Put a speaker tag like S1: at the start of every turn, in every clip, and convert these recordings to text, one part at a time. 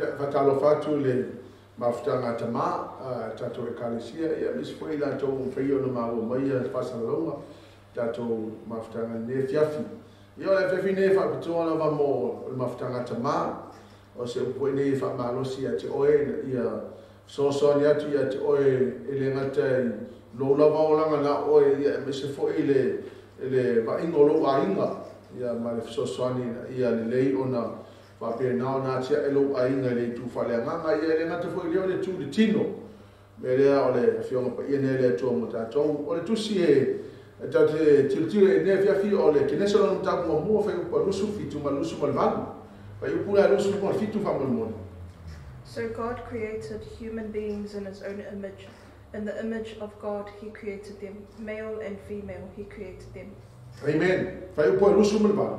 S1: Ia, faatalofa atu i le mafutaga a tamā a tatou Ekalesia, ia aemaise foi i latou ua mafai ona maua mai ia faasalalauga tatou mafutaga i lenei afiafi. Ia, o le afiafi nei e faapitoa lava mo le mafutaga a tamā. O se upu foi nei e faamalosi ia te oe ina ia fesoasoani atu ia te oe e le gata i lou lava olaga na o oe, ia aemaise foi i le vaaiga o lou aiga, ia ma le fesoasoani ina ia lelei ona faapena ona atiae lou aiga i le itu faaleagaga, ia e le gata foi i lea o le itu i le tino. O le mea lea, o le Afioga Paia lenei a le Atua mo tatou. O le tusi e tatou te tilotilo i lenei afiafi o le Kenesa lona mataupu muamua, fuaiupu 27 ma le 28. Fuaiupu la 27 faamolemole.
S2: So God created human beings in his own image. In the image of God he created them. Male and female he created them.
S1: Amen. Fuaiupu 28.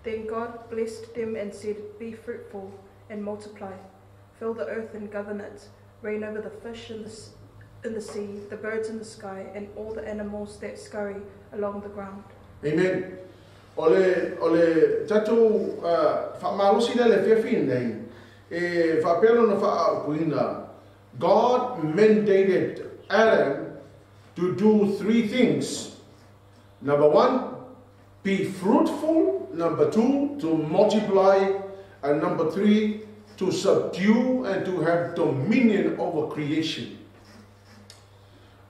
S2: Then God blessed them and said, "Be fruitful and multiply. Fill the earth and govern it. Reign over the fish in the sea, the birds in the sky, and all the animals that scurry along the ground."
S1: Amen. O le tatou faamalosi lea le afiafi nei, e faapea lona faaupuina, God mandated Adam to do three things. Number one, be fruitful. Number two, to multiply. And number three, to subdue and to have dominion over creation.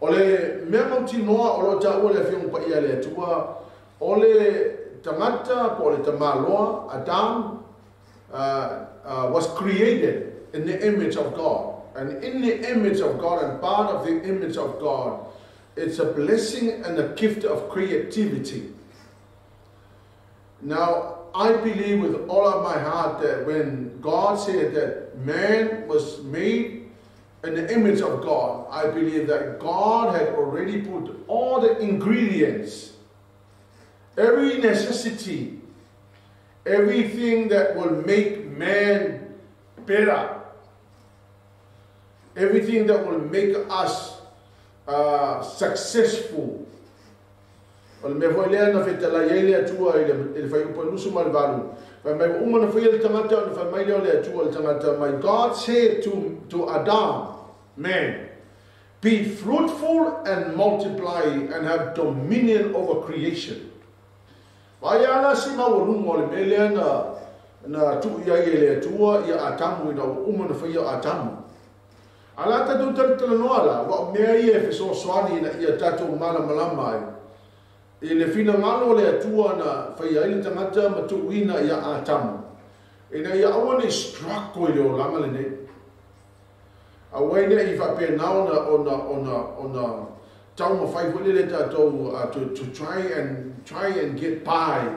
S1: O le mea mautinoa o lo taua le Afioga Paia le Atua, o le tagata po o le tamaloa, Adam, was created in the image of God. And in the image of God and part of the image of God, it's a blessing and a gift of creativity. Now, I believe with all of my heart that when God said that man was made in the image of God, I believe that God had already put all the ingredients, every necessity, everything that will make man better, everything that will make us successful. O le mea foi lea na fetalai ai le Atua i le fuaiupu 28. Fai mai ua uma na faia le tagata ona fai mai lea o le Atua le tagata mai. God said to Adam, man, "Be fruitful and multiply and have dominion over creation." Vai ala si maualuga o le mea lea na tuu i ai e le Atua ia Atamu ina ua uma na faia Atamu. A la tatou talatalanoa la, ua o mea ia e fesoasoani ina ia tatou malamalama ai i le finagalo o le Atua na faia ai le tagata ma tuuina ia Atamu. Ina ia aua ne i struggle i le olaga lenei. Aua ne i faapena ona taumafai foi lele tatou to try and get by.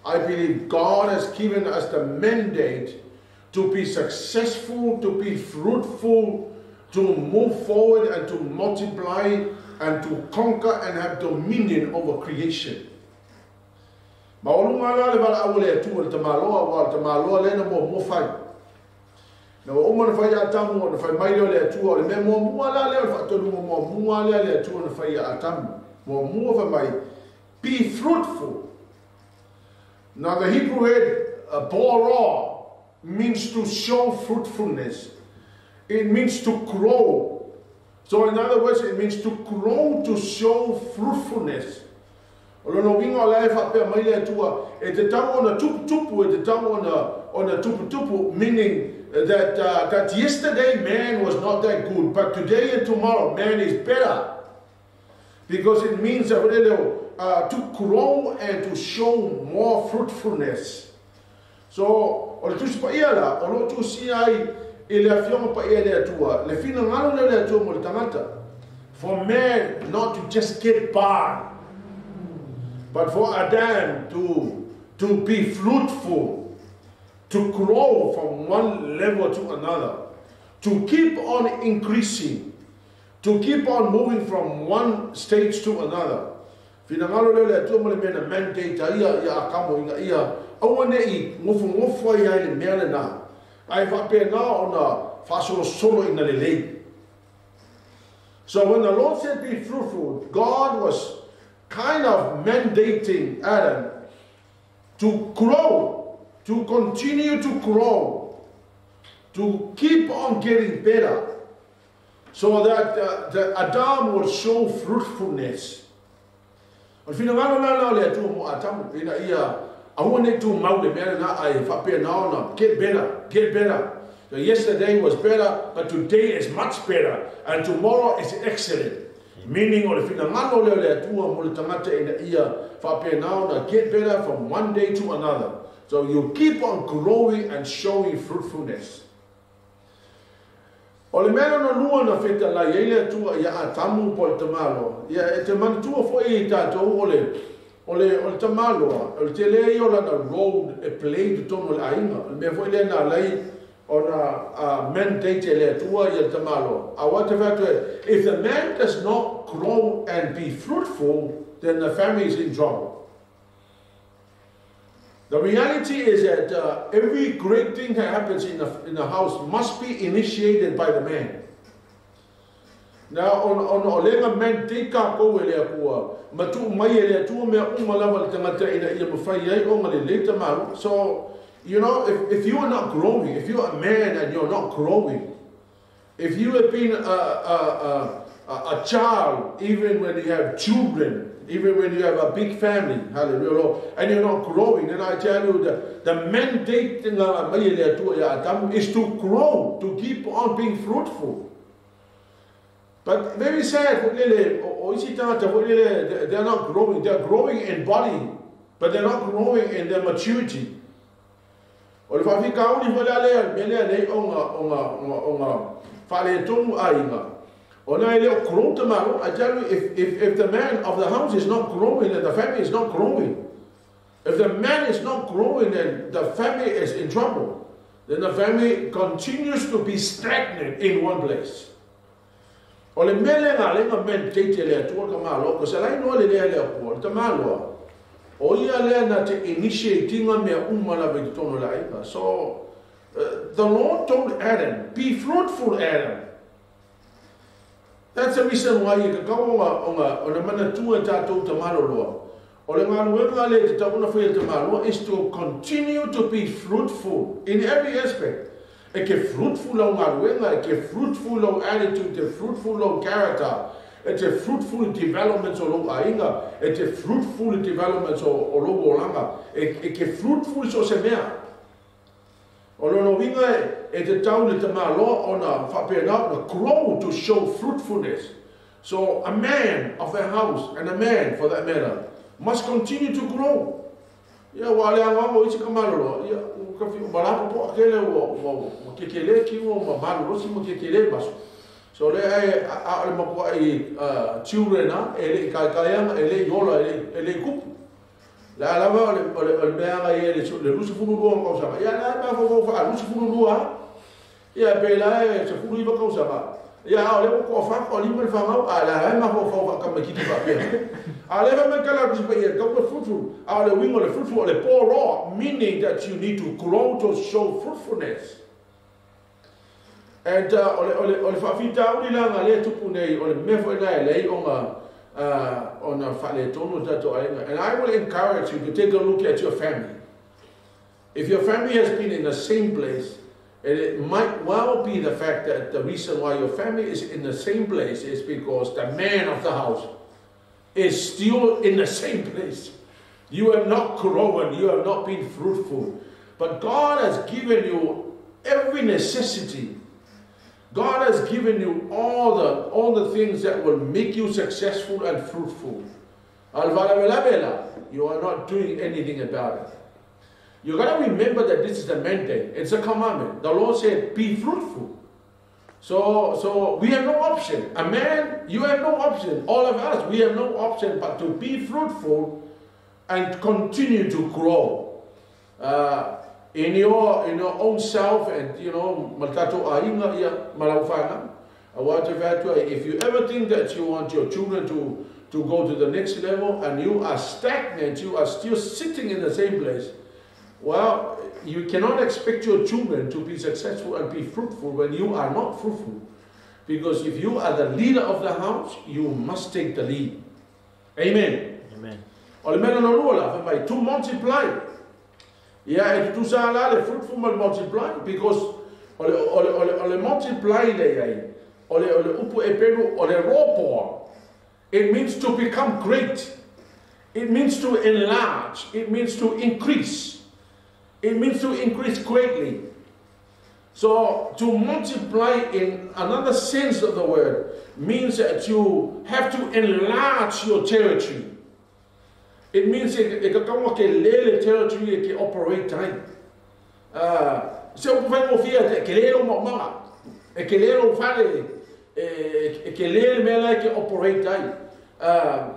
S1: I believe God has given us the mandate to be successful, to be fruitful, to move forward and to multiply and to conquer and have dominion over creation. Maualuga la le valaau o le Atua le tamaloa, ua le tamaloa lea na muamua fai. Na ua uma na fai Atamu ona fai mai lea o le Atua, o le mea muamua la lea o le faatonuga muamua lea le Atua na fai ia Atamu. Muamua fai mai, "Be fruitful." Now the Hebrew word bara means to show fruitfulness. It means to grow. So in other words, it means to grow to show fruitfulness. O lona uiga o la e faapea mai le Atua, e tatau ona tuputupu, e tatau ona tuputupu, meaning that yesterday man was not that good, but today and tomorrow man is better. Because it means that to grow and to show more fruitfulness. So, o le Tusi Paia la, o lo tusia ai i le Afioga Paia le Atua, le finagalo le le Atua mo le tagata. For man not to just get by, but for Adam to be fruitful, to grow from one level to another, to keep on increasing, to keep on moving from one stage to another. Finagalo lea o le Atua mo le mea na mandate ai ia Atamu ina ia aua ne i gofogofo ai ai le mea lenā. Ae faapena ona faasolosolo ina lelei. So when the Lord said, "Be fruitful," God was kind of mandating Adam to grow, to continue to grow. To keep on getting better so that the Adam will show fruitfulness. O le finagalo la la o le Atua mo Atamu, ina ia aua nei tumau le mea lena ae faapena ona get better, get better. So yesterday was better, but today is much better, and tomorrow is excellent. Meaning o le finagalo lea o le Atua mo le tagata ina ia faapena ona get better from one day to another. So you keep on growing and showing fruitfulness. O le mea lona lua na fetalai ai le Atua ia Atamu po o le tamaloa, ia e te manatua foi i tatou o le o le o le tamaloa, o le tele ia o lana role e play i totonu o le aiga. O le mea foi lea na ala ai ona mandate e le Atua ia le tamaloa. Aua te fai atu e, if the man does not grow and be fruitful, then the family is in trouble. The reality is that every great thing that happens in the house must be initiated by the man. Now, ona o lea na mandate kākou e le Atua, ma tuu mai e le Atua mea uma lava le tagata ina ia mafai ai ona lelei tamaloa. So, you know, if you are not growing, if you are a man and you're not growing, if you have been a child, even when you have children, even when you have a big family, hallelujah, Lord, and you're not growing, then I tell you the mandate na mai e le Atua ia Atamu is to grow, to keep on being fruitful. But very sad, foi lele, o isi tagata foi lele, they're not growing, they're growing in body, but they're not growing in their maturity. O le faafitauli foi la lea, le mea lea nei ona faaletonu aiga, ona e le o grow te malo. I tell you, if the man of the house is not growing, then the family is not growing. If the man is not growing, then the family is in trouble. Then the family continues to be stagnant in one place. O le mea lea na ala ai ona mandate e le Atua le tamaloa, ko se lai noa le lea le Atua, le tamaloa, o ia lea na te initiate ina mea uma lava i totonu o le aiga. So, the Lord told Adam, be fruitful, Adam. That's the reason why e tatau ona manatua e tatou tamaloloa. O le galuega lea e tatau ona faia e le tamaloa is to continue to be fruitful in every aspect. E ke fruitful lau galuega, e ke fruitful lau attitude, e fruitful lau character, e te fruitful i developments o lou aiga, e te fruitful i developments o lou olaga, e ke fruitful i so o se mea. O lona uiga e te tau le tamaloa ona faapena ona grow to show fruitfulness. So a man of a house and a man for that matter must continue to grow. Ia, ua le aoao o isi ka malolo, ia, ua ka whiu malapo po akele ua kekele ki ua ma malolosi ma kekele maso. So le ai a o le matua i children a, e le i kaikaianga, e le i ola, e le i kupu. Le a lava o le mea anga i e le 22 kausaga. Ia, la e mafau fau wha 22, ia, pe la e 19 kausaga. Ia, a o le ua koa whako, lima le whangau, a la e mafau fau wha kamakiti wha pea. A le wha mai kala kusi pa ia, kau le fruitful, a o le wingo le fruitful, o le pōroa, meaning that you need to grow to show fruitfulness. And o le whaafitauli la ngā lea tupu nei, o le mea foi la e lei o ngā, ona whaaletonu tatou aiga. And I will encourage you to take a look at your family. If your family has been in the same place, and it might well be the fact that the reason why your family is in the same place is because the man of the house is still in the same place. You have not grown, you have not been fruitful. But God has given you every necessity. God has given you all the things that will make you successful and fruitful. Al-valavelabela, you are not doing anything about it. You got to remember that this is a mandate. It's a commandment. The Lord said, be fruitful. So we have no option. A man, you have no option. All of us, we have no option but to be fruitful and continue to grow. In your own self and, you know, ma tatou aiga ia ma lau fanau. If you ever think that you want your children to go to the next level and you are stagnant, you are still sitting in the same place, well, you cannot expect your children to be successful and be fruitful when you are not fruitful. Because if you are the leader of the house, you must take the lead. Amen.
S3: Amen.
S1: O le mea lona lua la, fai mai, to multiply. Ia, e tutusa la le fruitful ma le multiply, because O le multiply le ai, o le upu e peru, o le ropoa. It means to become great. It means to enlarge. It means to increase. It means to increase greatly. So to multiply in another sense of the word means that you have to enlarge your territory. It means e ka kaunga ke lele territory e ke operate ai. Se upu whai ngofia te ke lelo maumanga. E ke lelo whale e ke lele mea e ke operate ai.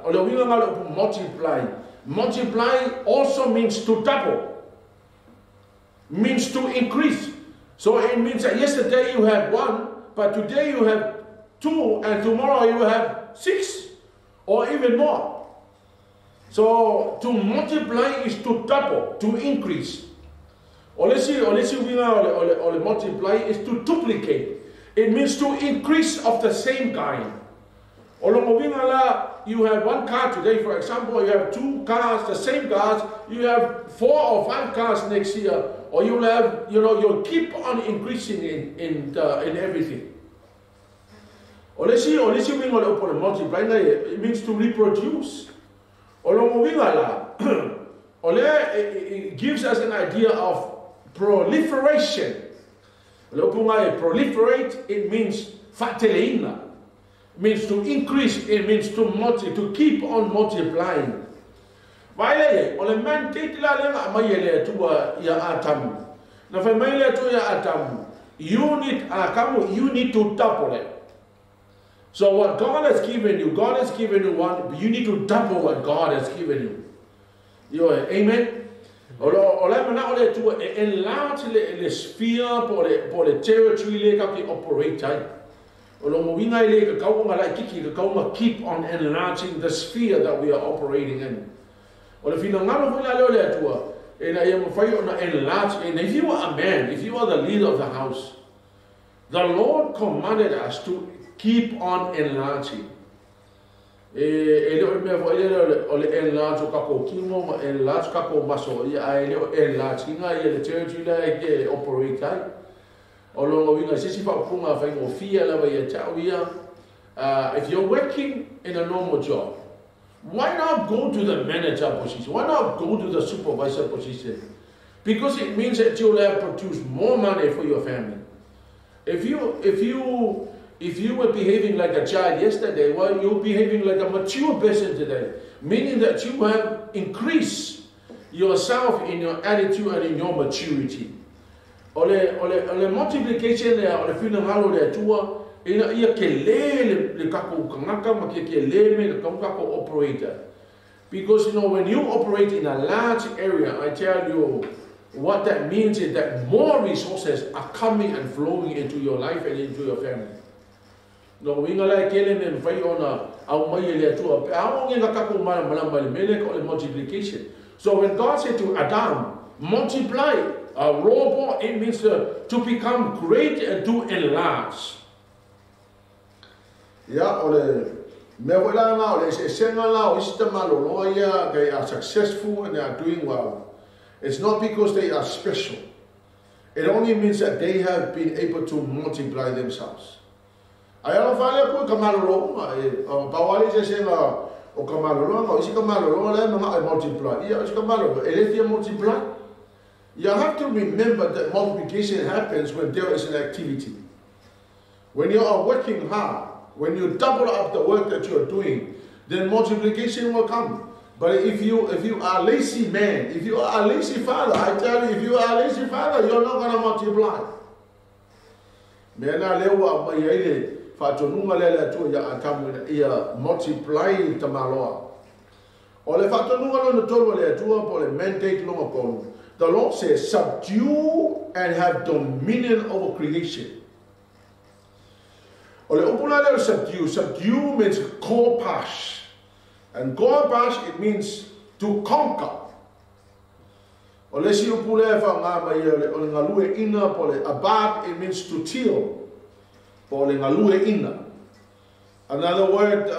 S1: O le uinga ngā le upu multiply. Multiply also means to double. Means to increase. So it means that yesterday you had one, but today you have two, and tomorrow you have six, or even more. So to multiply is to double, to increase. O le isi uiga o le multiply is to duplicate. It means to increase of the same kind. O longa uiga la, you have one car today, for example, you have two cars, the same cars, you have four or five cars next year, or you'll have, you'll keep on increasing in everything. O le isi uiga o le upu o le multiply, it means to reproduce. O longa uiga la, o le, it gives us an idea of proliferation. O le upu ngai, proliferate, it means faateleina. It means to increase, it means to keep on multiplying. Vaai le, o le mandate la le nga mai e le Atua ia Atamu. Na fai mai le Atua ia Atamu, you need, kamu, you need to double it. So what God has given you, God has given you one, but you need to double what God has given you. Yo, amen. O le mana o le Atua e enlarge le sphere po le territory le ka ki operate ai. O lo mo winga i le ka kaunga lai kiki ka kaunga keep on enlarging the sphere that we are operating in. O le fina ngalo foi la leo le Atua, e na ia mawhai o na enlarge, and if you are a man, if you are the leader of the house, the Lord commanded us to keep on enlarging. E le o le mea foi le o le enlarge o kako kimo ma enlarge kako maso ia ai le o enlarge inga ia le territory la e ke operate ai. O longa winga sisi whaapunga whai ngofia lava ia tau ia. If you're working in a normal job, why not go to the manager position? Why not go to the supervisor position? Because it means that you'll have produced more money for your family. If you were behaving like a child yesterday, well, you're behaving like a mature person today, meaning that you have increased yourself in your attitude and in your maturity. O le multiplication le, o le finangalo le Atua, ina ia ke le le kako kangaka ma ke ke le me le kako operator. Because when you operate in a large area, I tell you, what that means is that more resources are coming and flowing into your life and into your family. No winga la kele me fai ona au mai le Atua. Au nge ka kako mala mala mala mele ko le multiplication. So when God said to Adam, multiply, a robo, it means to become great and to enlarge.
S3: Ia, o le mea foi la ngā, o le eseesenga la o isi tamaloloa ia, they are successful and they are doing well. It's not because they are special. It only means that they have been able to multiply themselves. Ai alo whale ku ka malolo unga, e, o pawali se senga o ka malolo o isi ka malolo le mga e multiply. Ia, isi ka malolo, e le fia multiply. You have to remember that multiplication happens when there is an activity. When you are working hard, when you double up the work that you are doing, then multiplication will come. But if you are a lazy man, if you are a lazy father, I tell you, if you are a lazy father, you're not going to multiply. Mea na leo wa mai ai le whaatonuga le le Atua ia Atamu ia multiply tamaloa. O le whaatonuga lona tolu le Atua po le mandate longa kolu. The Lord says, subdue and have dominion over creation. O le upu la leo subdue, subdue means kopash. And kopash, it means to conquer. O le si upu lea wha ngā mai o le ngalue ina po le abad, it means to till. Po le ngalue ina. Another word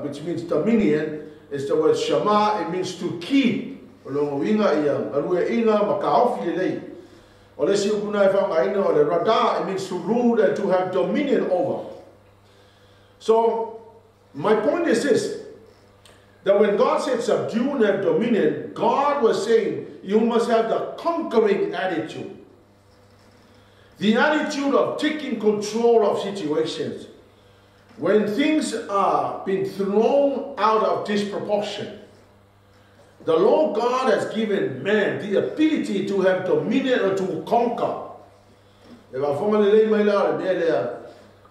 S3: which means dominion is the word shama, it means to keep. O le winga ia ngalue ina ma ka ofi le lei.
S1: O le si upuna e whangaina o le rada, it means to rule and to have dominion over. So, my point is this, that when God said subdue and have dominion, God was saying you must have the conquering attitude. The attitude of taking control of situations. When things are being thrown out of disproportion, the Lord God has given man the ability to have dominion or to conquer. E whafonga le lei mai la le mea lea.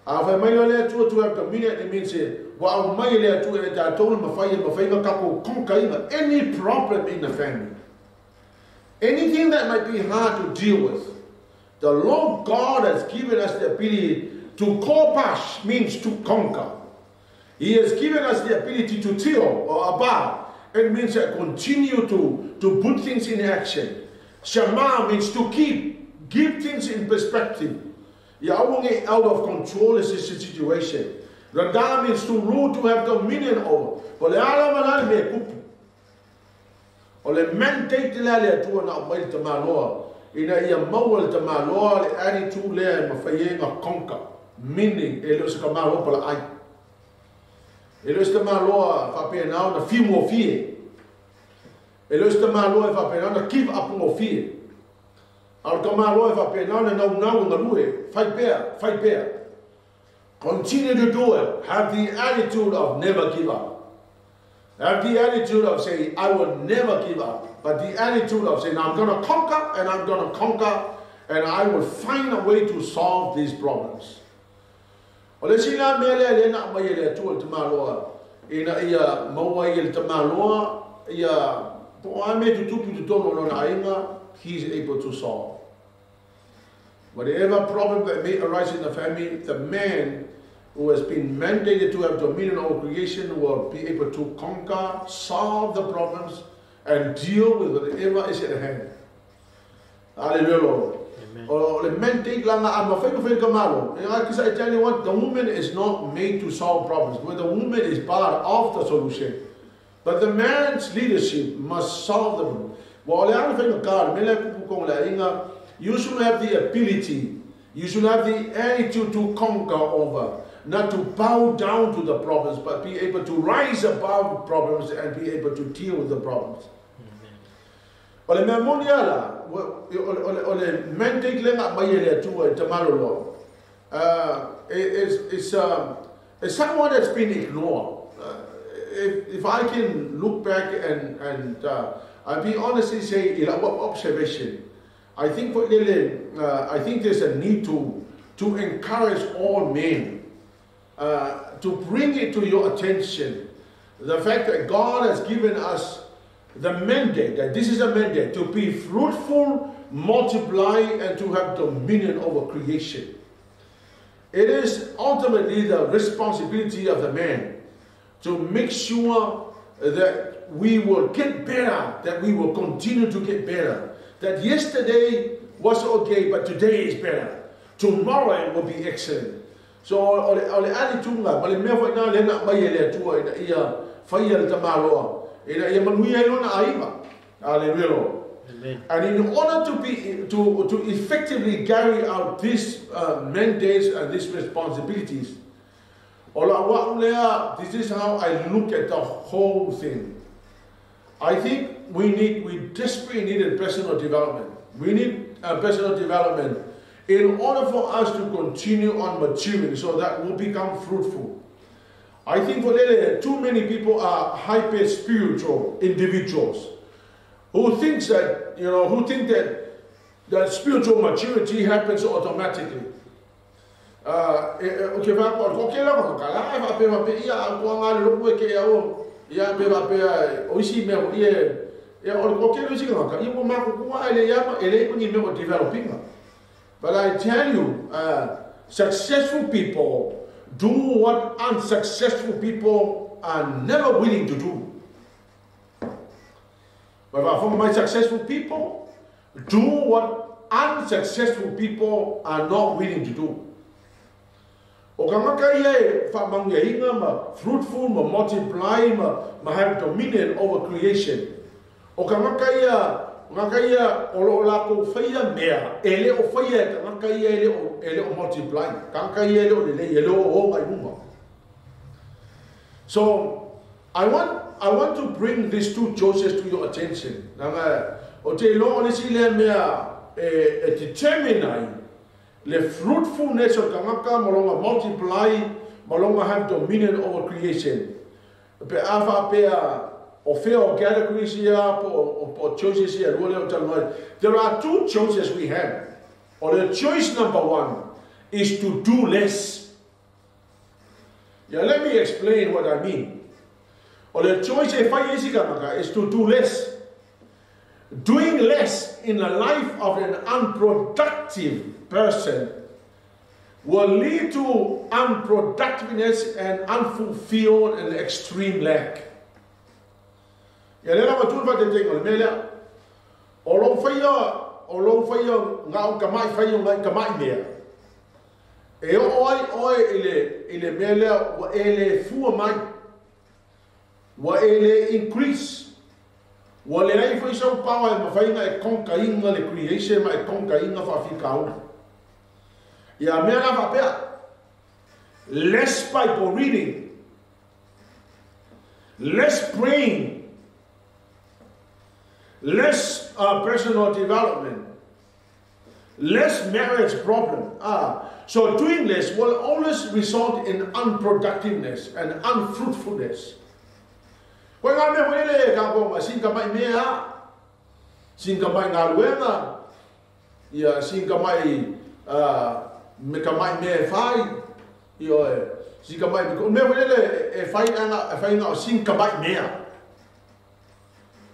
S1: A whai mai le atua to have dominion, it means wa au mai le atua e tātou ma whai ma whai ngā kako conquer any problem in the family. Anything that might be hard to deal with. The Lord God has given us the ability to kopash, means to conquer. He has given us the ability to till or abide. It means that continue to put things in action. Shema means to keep, give things in perspective. Yahweh out of control is this situation. Rada means to rule, to have dominion over. But le ala malale me kupu. O le mandate le ale atua na mai le tamaloa. Ina ia maua le tamaloa le attitude lea e mawhaienga conquer. Meaning, e leo se kamaloa pala ai. E leo se tamaloa whapea nao na whiu mo whie. E leo se tamaloa e whapea nao na give up mo whie. A le tamaloa e whapea nao na nau nau nga lue. Whai pea, whai pea. Continue to do it. Have the attitude of never give up. Have the attitude of saying, I will never give up. But the attitude of saying, I'm going to conquer, and I'm going to conquer, and I will find a way to solve these problems. O le sila mea lea le na mai le atua le tamaloa. Ina ia maua i le tamaloa, ia po a me tutupu tutono lona ainga, he is able to solve. Whatever problem that may arise in the family, the man who has been mandated to have dominion over creation will be able to conquer, solve the problems, and deal with whatever is at hand. Hallelujah, Lord.
S4: Amen.
S1: O le mandate langa a mawhai mawhai kamalo. Because I tell you what, the woman is not made to solve problems. But the woman is part of the solution. But the man's leadership must solve the problem. Well, le ana whai ngakar, me le kupu kong le inga, you should have the ability, you should have the attitude to conquer over, not to bow down to the problems, but be able to rise above problems and be able to deal with the problems. O le mea moni ala, o le mandate le ngā mai e le atua e tamalolo, it's someone that's been ignored. If I can look back and I'll be honestly say, in our observation, I think for Lele, I think there's a need to encourage all men to bring it to your attention the fact that God has given us the mandate, that this is a mandate to be fruitful, multiply, and to have dominion over creation. It is ultimately the responsibility of the man to make sure that we will get better, that we will continue to get better. That yesterday was okay, but today is better. Tomorrow it will be excellent. So, o le attitude nga, ma le mea whai nā le nā mai e le atua ina ia whaia le tamaloa. Ina ia manuia e lona aiga. Hallelujah, Lord.
S4: Amen.
S1: And in order to be to effectively carry out these mandates and these responsibilities, this is how I look at the whole thing. I think we desperately needed personal development. We need personal development in order for us to continue on maturing so that we'll become fruitful. I think for Lele, too many people are hyper spiritual individuals who thinks that, you know, who think that spiritual maturity happens automatically. Okay, but I tell you, successful people do what unsuccessful people are never willing to do. But for my successful people, do what unsuccessful people are not willing to do. O ka ngaka ia e whamangia inga ma fruitful, ma multiply, ma have dominion over creation. O ka ngaka ia O tagata ia o lo o latou faia mea e le o faia e tagata ia e le o multiply. Tagata ia e le o lelei, e le o ooga i luga. So, I want to bring these two choices to your attention. Leaga, o te iloa o le isi lea mea e determine ai le fruitfulness o tagata ma lona multiply ma lona have dominion over creation. Pe a faapea o fea o categories ia po o choices ia lua lea o talanoa ai. There are two choices we have. O le choice number one is to do less. Yeah, let me explain what I mean. O le choice e fai isi tagata is to do less. Doing less in the life of an unproductive person will lead to unproductiveness and unfulfilled and extreme lack. Ia le lava tūn whatetenga o le mea lea. O lou faia ngā o kamai faia o ngai kamai mea. E o ai oe i le mea lea ua e le fua mai. Ua e le increase. Ua leai foi sau power e mafai e conquer le creation ma e conquer ina faafitauli. Ia mea la faapea. Less Bible reading. Less praying. Less personal development. Less marriage problem. So doing less will always result in unproductiveness and unfruitfulness. Koe ngā mea wele ka ko ma sin ka mai mea, sin ka mai galuega, ia sin ka mai me ka mai mea e fai, ia e, sin ka mai, mea wele e fai anga, e fai nga o sin ka mai mea.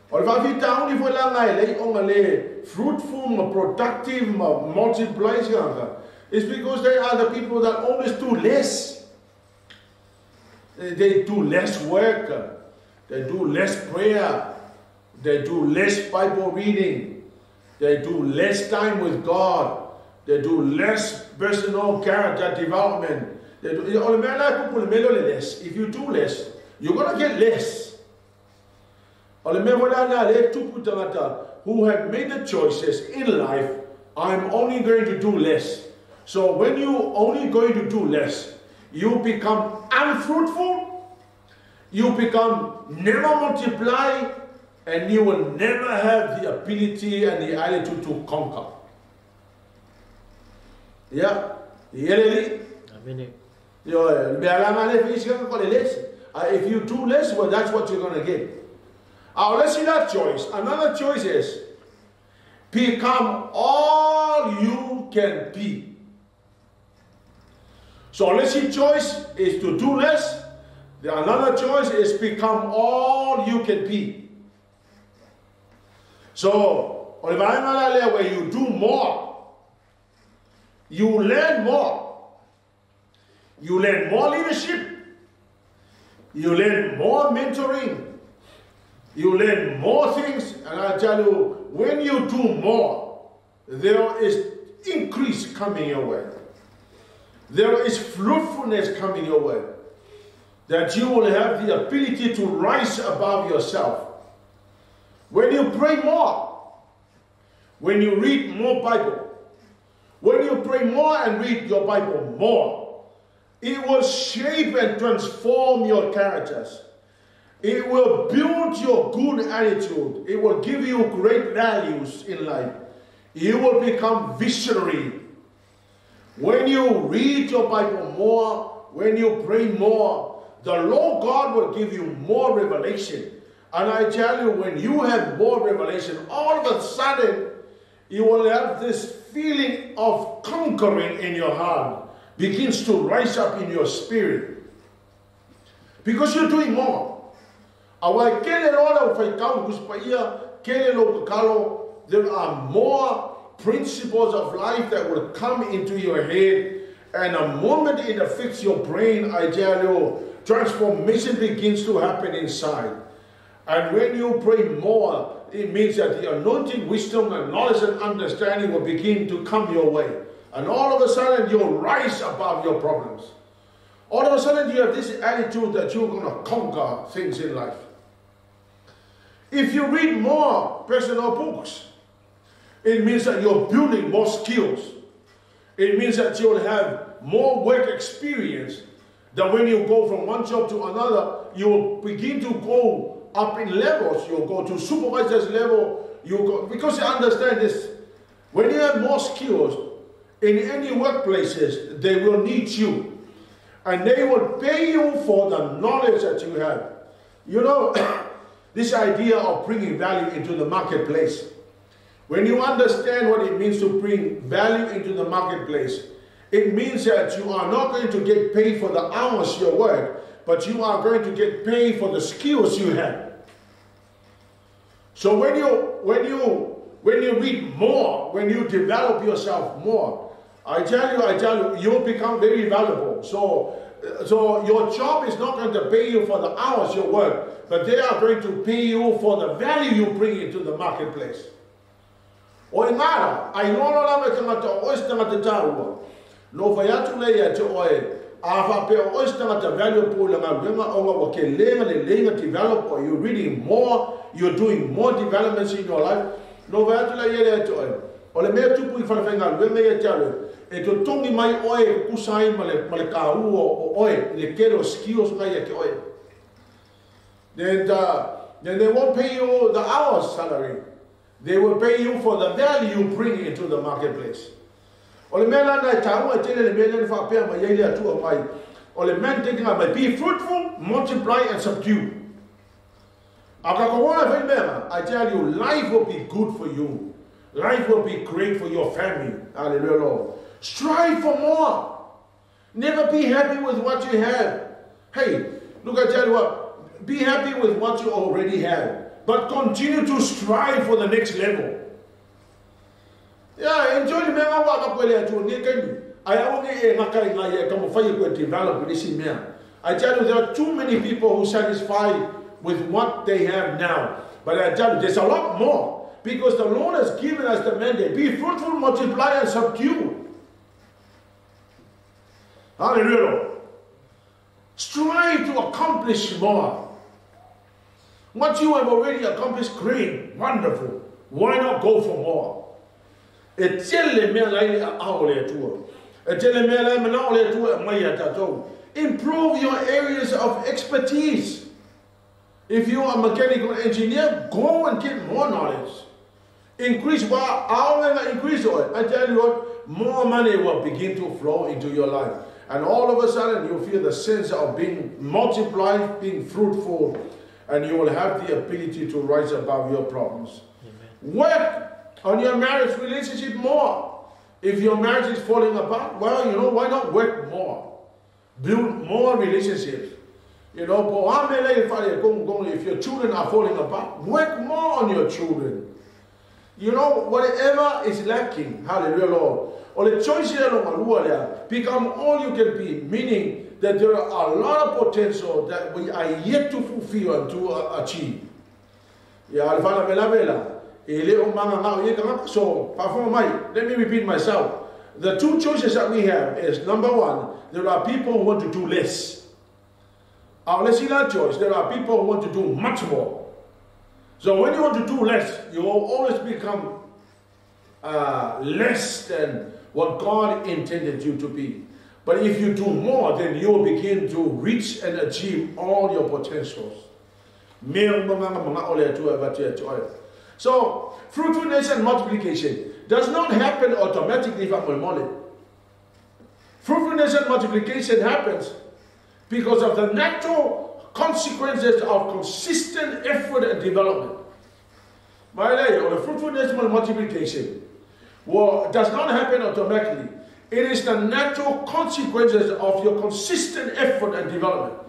S1: O le faafitauli foi laga e lei ona le fruitful ma productive ma multiply tagata is because they are the people that always do less. They do less work. They do less prayer. They do less Bible reading. They do less time with God. They do less personal character development. They do, o le mea la e kupu le mea lea o le less. If you do less, you're going to get less. O le mea foi la na le tupu tagata who have made the choices in life, I'm only going to do less. So when you only going to do less, you become unfruitful, you become never multiply, and you will never have the ability and the attitude to conquer. Yeah. Yeleli.
S4: Amene.
S1: Yo, me alama le fish ko le less. If you do less, well, that's what you're going to get. Let's see that choice. Another choice is become all you can be. So let's see, choice is to do less. The another choice is become all you can be. So, o le vaega la lea where you do more, you learn more. You learn more leadership. You learn more mentoring. You learn more things. And I tell you, when you do more, there is increase coming your way. There is fruitfulness coming your way. That you will have the ability to rise above yourself. When you pray more, when you read more Bible, when you pray more and read your Bible more, it will shape and transform your characters. It will build your good attitude. It will give you great values in life. You will become visionary. When you read your Bible more, when you pray more, the Lord God will give you more revelation. And I tell you, when you have more revelation, all of a sudden, you will have this feeling of conquering in your heart begins to rise up in your spirit. Because you're doing more. Aua e kele loa lau faitau Tusi Paia, kele lou tatalo, there are more principles of life that will come into your head. And the moment it affects your brain, I tell you, transformation begins to happen inside. And when you pray more, it means that the anointing, wisdom, and knowledge and understanding will begin to come your way. And all of a sudden, you'll rise above your problems. All of a sudden, you have this attitude that you're going to conquer things in life. If you read more personal books, It means that you're building more skills. It means that you'll have more work experience, that when you go from one job to another, you will begin to go up in levels. You'll go to supervisor's level. You go, because you understand this, when you have more skills, in any workplaces, they will need you. And they will pay you for the knowledge that you have. You know, this idea of bringing value into the marketplace. When you understand what it means to bring value into the marketplace, it means that you are not going to get paid for the hours you work, but you are going to get paid for the skills you have. So when you read more, when you develop yourself more, I tell you, you'll become very valuable. So your job is not going to pay you for the hours you work, but they are going to pay you for the value you bring into the marketplace. O ngara, ai lolo la me tangata o se tangata taua. No faiatu le ia te oe, a whapea o se tangata valuable la ngā wenga o ngā wake lenga le lenga develop, or you're reading more, you're doing more developments in your life. No faiatu le ia te oe. O le mea tupu i whalawhenga wenga ia te awe, e to tongi mai oe kusai ma le ka ua o oe, le kero skills ngai ia te oe. Then they won't pay you the hours salary. They will pay you for the value you bring into the marketplace. O le mea lana e tāua e tele le mea lana whaapea mai eile atua mai. O le man thinking mai, be fruitful, multiply and subdue. A ka kawona whai mea, I tell you, life will be good for you. Life will be great for your family. Hallelujah, Lord. Strive for more. Never be happy with what you have. Hey, look, I tell you what, be happy with what you already have. But continue to strive for the next level. Yeah, enjoy the mea waka pwele atu ni kemi. Ai aonge e ngaka ngai e kamo whai koe develop nisi mea. I tell you, there are too many people who satisfy with what they have now. But I tell you, there's a lot more. Because the Lord has given us the mandate. Be fruitful, multiply, and subdue. Hallelujah. Strive to accomplish more. What you have already accomplished, great, wonderful. Why not go for more? E tele mea lai a ole atua. E tele mea lai mana ole atua mai a tātou. Improve your areas of expertise. If you are a mechanical engineer, go and get more knowledge. Increase, increase. I tell you what, more money will begin to flow into your life. And all of a sudden, you feel the sense of being multiplied, being fruitful, and you will have the ability to rise above your problems. Amen. Work on your marriage relationship more. If your marriage is falling apart, well, you know, why not work more? Build more relationships. You know, if your children are falling apart, work more on your children. You know, whatever is lacking, hallelujah, Lord. Or the choice become all you can be, meaning that there are a lot of potential that we are yet to fulfill and to achieve. Yeah, so, let me repeat myself. The two choices that we have is, number one, there are people who want to do less. Let's see that choice. There are people who want to do much more. So when you want to do less, you will always become less than what God intended you to be. But if you do more, then you will begin to reach and achieve all your potentials. So, fruitfulness and multiplication does not happen automatically. Fruitfulness and multiplication happens because of the natural consequences of consistent effort and development. The fruitfulness and multiplication does not happen automatically. It is the natural consequences of your consistent effort and development.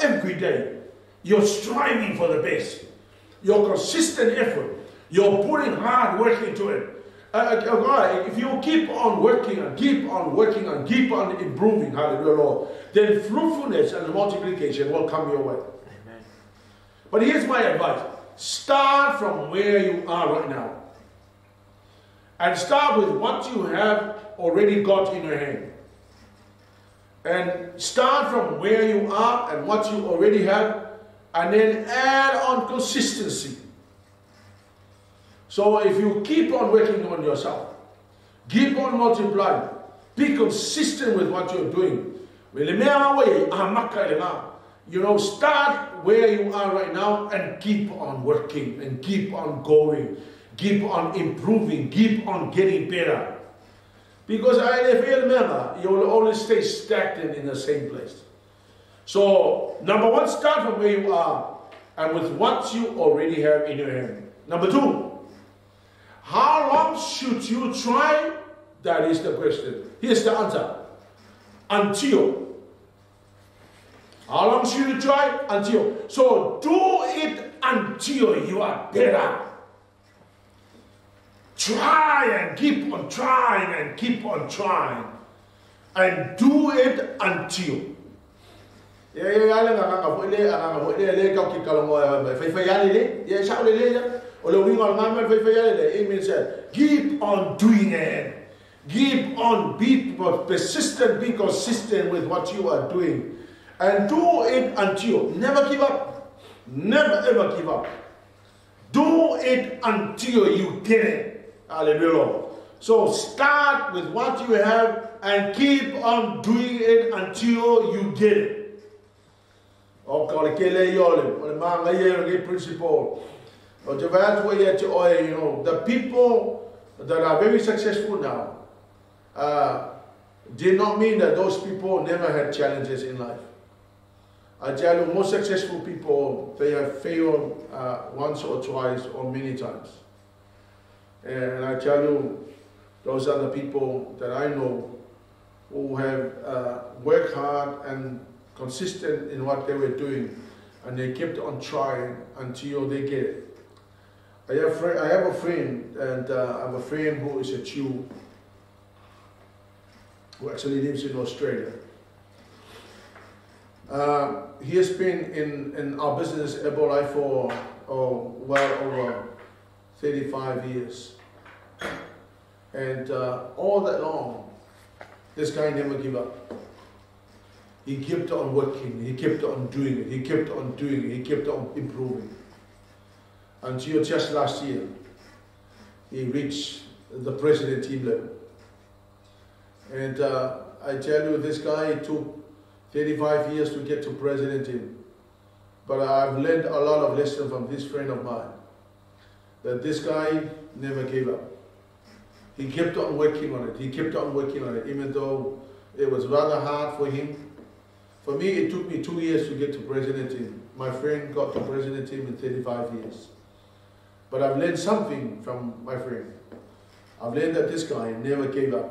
S1: Every day, you're striving for the best. Your consistent effort, you're putting hard work into it. If you keep on working and keep on working and keep on improving, hallelujah, Lord, then fruitfulness and multiplication will come your way. Amen. But here's my advice. Start from where you are right now. And start with what you have already got in your hand. And start from where you are and what you already have, and then add on consistency. So if you keep on working on yourself, keep on multiplying, be consistent with what you're doing. You know, start where you are right now and keep on working and keep on going, keep on improving, keep on getting better. Because you will always stay stagnant in the same place. So, number one, start from where you are and with what you already have in your hand. Number two, how long should you try? That is the question. Here's the answer. Until. How long should you try? Until. So do it until you are better. Try and keep on trying and keep on trying. And do it until. It means keep on doing it. Keep on, be persistent, be consistent with what you are doing. And do it until. Never give up. Never ever give up. Do it until you get it. Hallelujah. So start with what you have and keep on doing it until you get it. Principle. You know, the people that are very successful now did not mean that those people never had challenges in life. I tell you, most successful people, they have failed once or twice or many times. And I tell you, those are the people that I know who have worked hard and consistent in what they were doing, and they kept on trying until they get it. I have a friend, and I have a friend who is a Jew, who actually lives in Australia. He has been in our business, Herbalife, for well over 35 years. And all that long, this guy never gave up. He kept on working, he kept on doing it, he kept on doing it, he kept on improving. Until just last year, he reached the president team level. And I tell you, this guy took 35 years to get to president team. But I've learned a lot of lessons from this friend of mine, that this guy never gave up. He kept on working on it, he kept on working on it, even though it was rather hard for him. For me, it took me 2 years to get to president team. My friend got to president team in 35 years. But I've learned something from my friend. I've learned that this guy never gave up.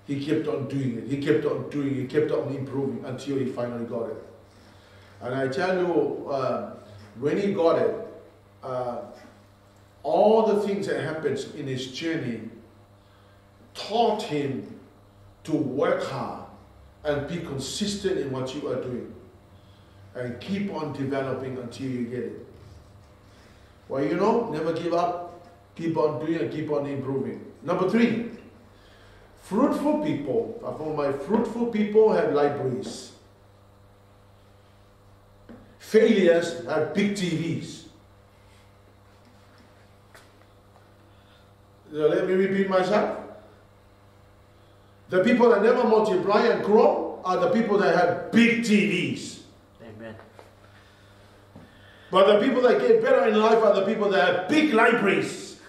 S1: He kept on doing it, he kept on doing it, he kept on improving until he finally got it. And I tell you, when he got it, all the things that happened in his journey taught him to work hard and be consistent in what you are doing and keep on developing until you get it. Well, you know, never give up, keep on doing and keep on improving. Number three, fruitful people. I found my fruitful people have libraries. Failures have big TVs. So let me repeat myself. The people that never multiply and grow are the people that have big TVs.
S4: Amen.
S1: But the people that get better in life are the people that have big libraries.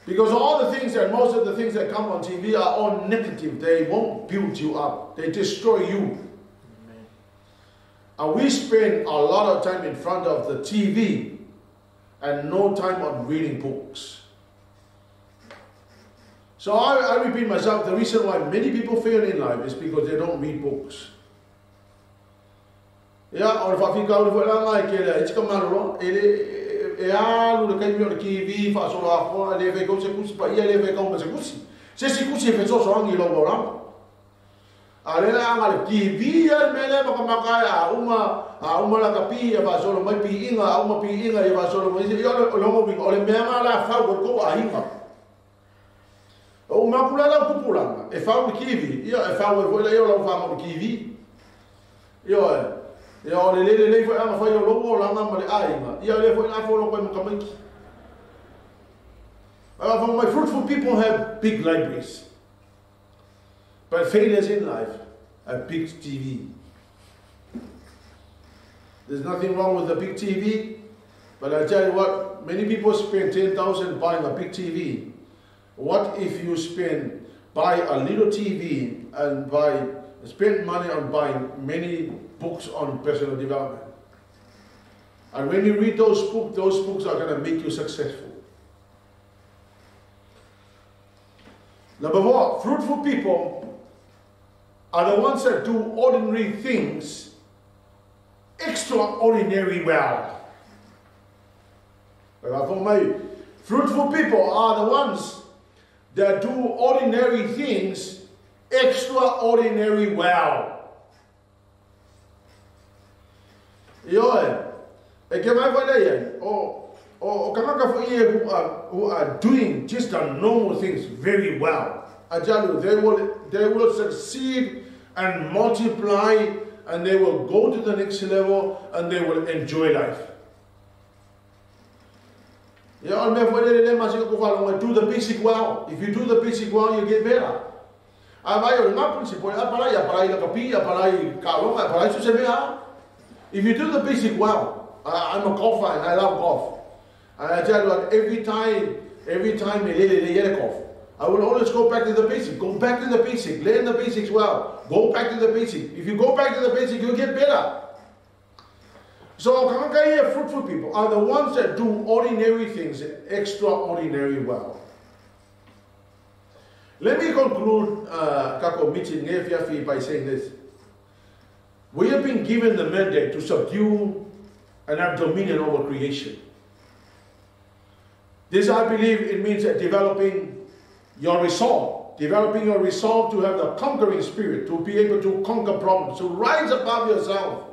S1: Because all the things and most of the things that come on TV are all negative. They won't build you up. They destroy you.
S4: Amen.
S1: And we spend a lot of time in front of the TV and no time on reading books. So I repeat myself, the reason why many people fail in life is because they don't read books. Yeah, or if I think out of like it's come out e alu le kaimi o le kiwi, whaasolo a koa, le whekau se kusi, pa ia le whekau ma se kusi. Se si kusi e whetsoso angi lau waurama. A le anga le kiwi a le mele makamaka a uma la kapi e whaasolo mai pi inga, a uma pi inga e whaasolo mai. Ia o longo winga, o le mea ngā la whau o kou a hinga. O makula lau kupulanga, e whau le kiwi, ia e whau e foila ia lau whanga o le kiwi. Ia e. Ia o le lele lei foi anga fai o logo langa ma le aiga. Ia le foi la fo lo koe makamaiki. For my fruitful people have big libraries. But failures in life have big TV. There's nothing wrong with the big TV, but I tell you what, many people spend 10,000 buying a big TV. What if you buy a little TV and spend money on buying many books on personal development? And when you read those books are going to make you successful. Number 4, fruitful people are the ones that do ordinary things extraordinary well. Fruitful people are the ones that do ordinary things extraordinary well. Ioe, e ke mai whai o kanaka fo ie who are doing just the normal things very well. I tell you, they will succeed and multiply, and they will go to the next level, and they will enjoy life. Yeah, do the basic well. If you do the basic well, you get better. If you do the basic well, I'm a golfer and I love golf. And I tell you what, every time I will always go back to the basic. Go back to the basic. Learn the basics well. Go back to the basic. If you go back to the basic, you'll get better. So, fruitful people are the ones that do ordinary things extraordinary well. Let me conclude kako meeting by saying this. We have been given the mandate to subdue and have dominion over creation. This, I believe, it means that developing your resolve. Developing your resolve to have the conquering spirit, to be able to conquer problems, to rise above yourself.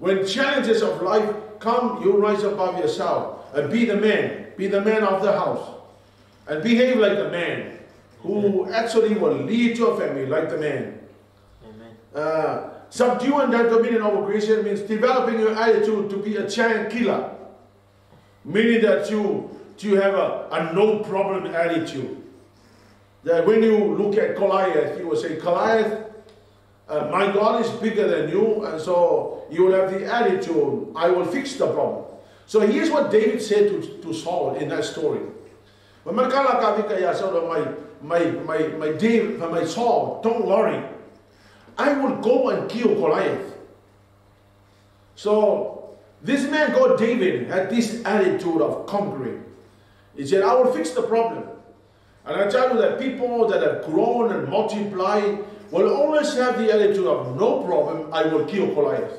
S1: When challenges of life come, you rise above yourself and be the man of the house. And behave like the man who actually will lead your family like the man. Amen. Subdue and have dominion over creation means developing your attitude to be a giant killer. Meaning that you have a no problem attitude. That when you look at Goliath, you will say, Goliath, my God is bigger than you, and so you will have the attitude, I will fix the problem. So here's what David said to Saul in that story. My David, my Saul, don't worry. I will go and kill Goliath. So this man called David had this attitude of conquering. He said, I will fix the problem. And I tell you that people that have grown and multiplied will always have the attitude of no problem, I will kill Goliath.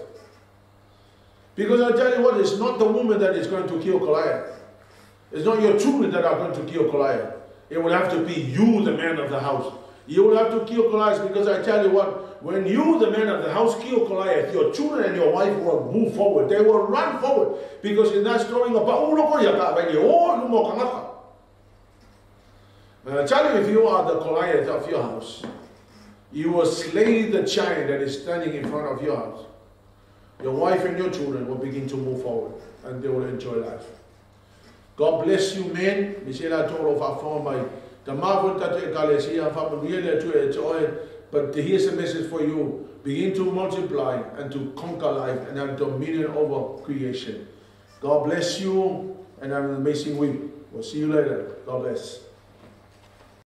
S1: Because I tell you what, it's not the woman that is going to kill Goliath. It's not your children that are going to kill Goliath. It will have to be you, the man of the house. You will have to kill Goliath, because I tell you what, when you, the man of the house, kill Goliath, your children and your wife will move forward. They will run forward. Because in that story, and I tell you, if you are the Goliath of your house, you will slay the giant that is standing in front of your house. Your wife and your children will begin to move forward, and they will enjoy life. God bless you, men. But here's a message for you. Begin to multiply and to conquer life and have dominion over creation. God bless you and have an amazing week. We'll see you later. God bless.